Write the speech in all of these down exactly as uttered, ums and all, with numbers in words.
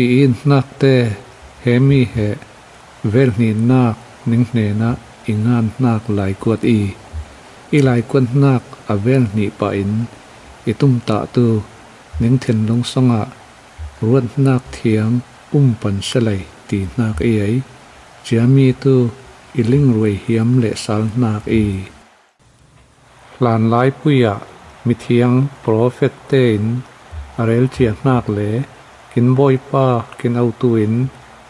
I it hnakte, he mi he velhnihnak ning hnenah i ngan hnak lai kuat i, i lai kuat hnak a velhnih pahin i tumtahtu ning thinlung sungah ruat hnak thiang um pan selei ti hnak i ei. Ciami tu i lingruai hiam le sal hnak i. Hlanlai pui ah mithiang profet tein a relcia hnak le kin Bawipa kin autu in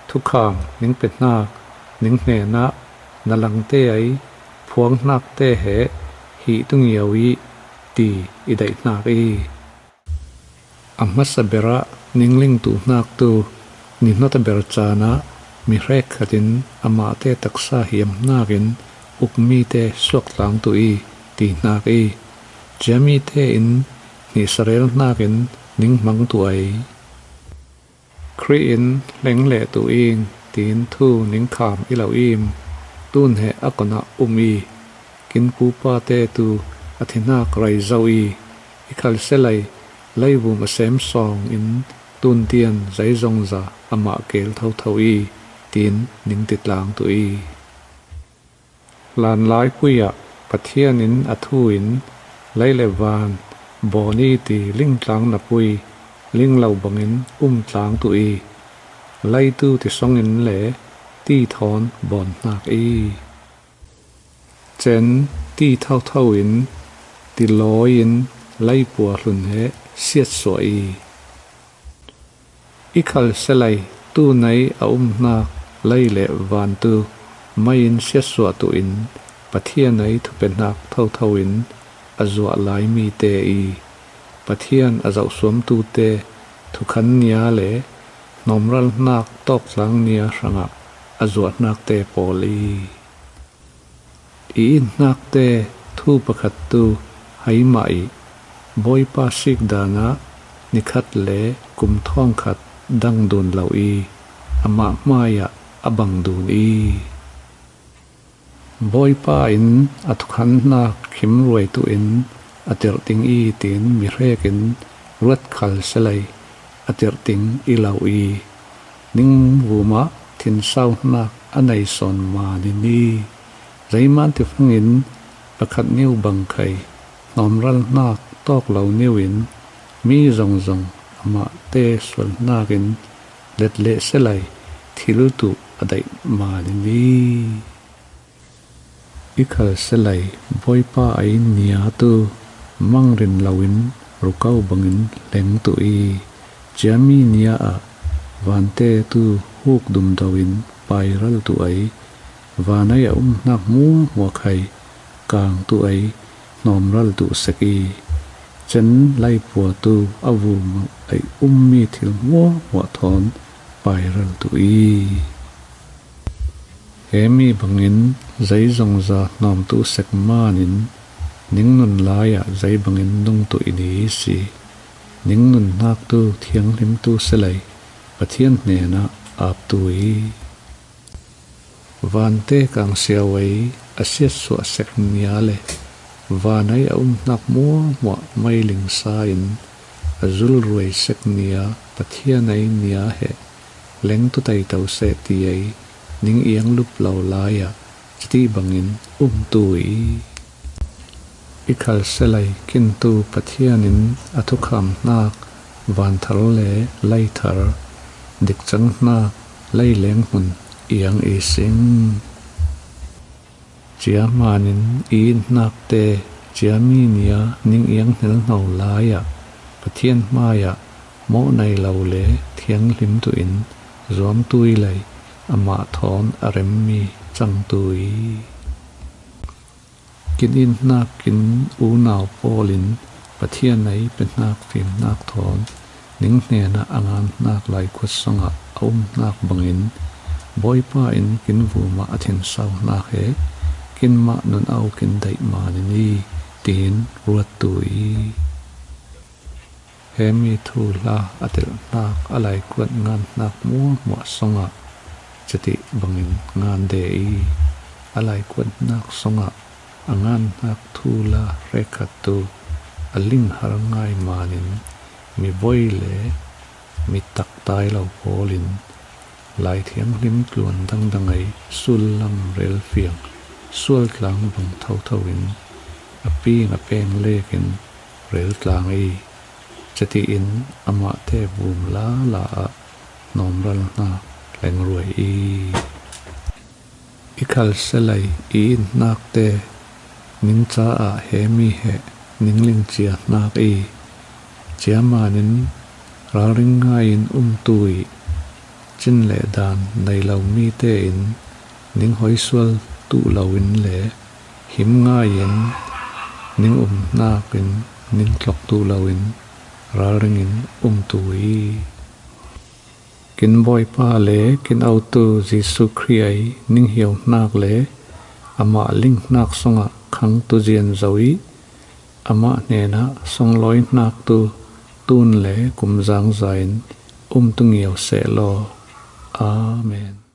thukham ning pe hnak ning hnenah na langte ei phuang hnakte he hih tungiau i ti i daih hnak i. A hmasa berah ninglingtu hnak tu nihnawt a ber caan ah mi hrekkhat in amahte taksa hiam hnakin ukmite suaktlang tu i ti hnak i. Ciamite in hnihsarel hnakin ning hmang tu ei. Khrih in hleng leh tu ing tiin thu ning kham i lo im. Tun he a konah um i kin pupate tu a thihnak rai zo i, i khalselei leivum a sem sawng in tuntian zeizongza amah keel thotho i tiin ning titlang tu i. Hlanlai pui ah Pathian in a thu in lei le van bawn i ti lingtlang napui linglo bangin um tlang tu i, leitu ti songin le ti thawn bawn hnak i. Cen ti thotho in ti lawi in leipua hlun he siatsuah i. I khalselei tunei a um hnak lei le vantu mei in siatsuah tu in Pathian ei thupe hnak thotho in a zuah lai mite i. Pathian a zohsuamtute thukhan nia le hnawmral hnak tawktlang nia hrangah a zuah hnakte pawl i. I it hnakte thu pakhat tu hei mah i, Bawipa sik dan ah nikhat le kum thawngkhat dang dun lo i, amah hmai ah a bang dun i. Bawipa in a thukhan hnak khim ruai tu in a tirh ding i tiin mi hrek in ruat khalselei a tirh ding i lo i, ning vum ah thinsau hnak a nei sawn manin i. Zeiman tifangin pakhat niu bang khai hnawmral hnak tawk lo niu in mi zongzong amahte sual hnakin let leh selei thil tu a daih manin i. I khalselei Bawipa ei nia tu mangrin loin rukau bangin hleng tu i, ciami nia ah vante tu huk dumdo in pairal tu ei, van ei a um hnak hmuahhmuah khai kang tu ei, hnawmral tu sek i. Cen leipua tu a vum ei ummi thil hmuahhmuah thawn pairal tu i. He mi bangin zeizongza hnawmtu sek manin ning nun lai ah zei bangin nungtu i ni si. Ning nun hnak tu thianghlimtu selei Pathian hnenah aptu i. Vante kang siawei a siatsuah sek nia le van ei a um hnak hmuahhmuah meiling sa in a zulruai sek nia Pathian ei nia he lengtu teito seh ti ei ning iang lup lo lai ah citi bangin umtu i. I khalselei kintu Pathian in a thukham hnak vanthar le leithar, dikcang hnak leileng hmun iang i sing. Cia manin i it hnakte ciami nia ning iang hnel hno lai ah Pathian hmai ah mawh nei lo le thianghlim tu in zuamtu i lei amah thawn a remmi cangtu i. Kin it hnak kin unau pawl in Pathian ei pe hnak fim hnak thawn ning hnenah a ngan hnak laikhuat sungah a um hnak bangin Bawipa in kin vumah a thinsau hnak he kin mah nun au kin daih manin i tiin ruattu i. He mi thuhla a telh hnak a laikuat ngan hnak hmuahhmuah sungah citi bangin ngan de i, a laikuat hnak sungah a ngan hnak thuhla hrekkhat tu a linghar ngai manin mi voi le mi taktai lo pawlin Lai Thianghlim tluan dangdang ei sullam relfiang sualtlang bang thothoin a ping a peng lekin reltlang i, cetiin amahte bum lala ah nawmral hnak lengruai i. I khalselei i innakte ning caah he mi he ningling cia hnak i, ciamanin ralring ngaiin umtu i, cin le dan nei lo mi tein ning hoisual tuh loin le him ngaiin ning um hnakin ning tlok tuh loin ralringin umtu i. Kin Bawipa le kin Autu Jesuh Khrih ei ning hiau hnak le amah ling hnak sungah khangtu zian zo i, amah hnenah sunglawi hnak tu tun le kum zangza in umtu ngio seh law. Amen.